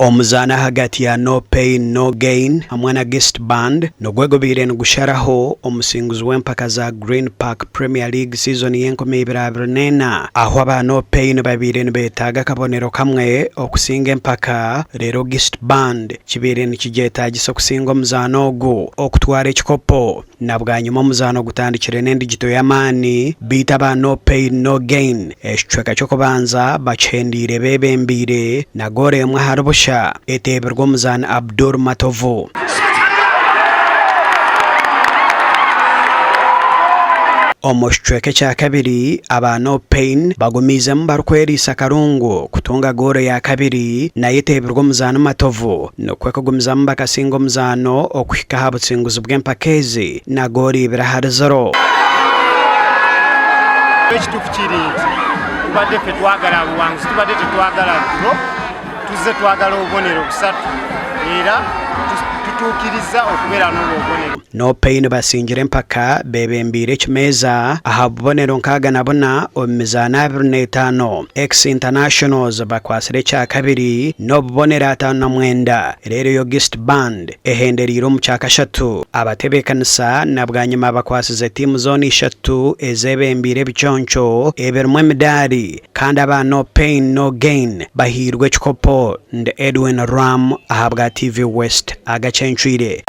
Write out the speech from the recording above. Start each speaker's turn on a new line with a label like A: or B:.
A: Omuzaano ahagati ya No Pain No Gain hamwe na Gist Band nigwo gubaire nigusharaho omusinguzi w'empaka za Green Park Premier League sizoni y'enkumi ibiri 24 ahu aba No Pain babaire nibetaaga akabonero kamwe okusinga empaka reero Gist Band kibaire nikigyetaagisa okusinga omuzaano ogu okutwara ekikopo. Na bwanyima omuzaano gutandikire n'endigito y'amaani, beitu aba No Pain No Gain ekicweka ky'okubanza bakihendeire beebembeire na goolo emwe ahari busha eteebirwe omuzaani Abdul Matovu. Omu kicweka ekya kabiri, aba No Pain bagumiizemu barikweriisa Karungu kutunga goolo ya kabiri nayo eteebirwe omuzaani Matovu. Nikwo kugumizamu bakasinga omuzaano okuhika aha butsinguzi bw'empaka ezi na goolo ibiri ahari ziro.
B: Ekituufu kiri nti tubadde ffe twagala buwanguzi, tubadde tetwagala draw, tuzze twagala obubonero busatu era tutuukirizza okubeera n'obwo obubonero.
A: No Pain basingire empaka beebembeire ekimeeza aha bubonero 64 omu mizaano 25. Ex Internationals bakwatsire ekyakabiri n'obubonero 59 reero yo Gist Band ehendereire omu kyakashatu. Abatebeekanisa na bwanyima bakwatsize tiimu zoona ishatu ezeebembeire ebiconco ebirimu emidaari kandi aba No Pain No Gain bahairwe ekikopo. Ndi Edwin Ram ahabwa TV West agacencwire.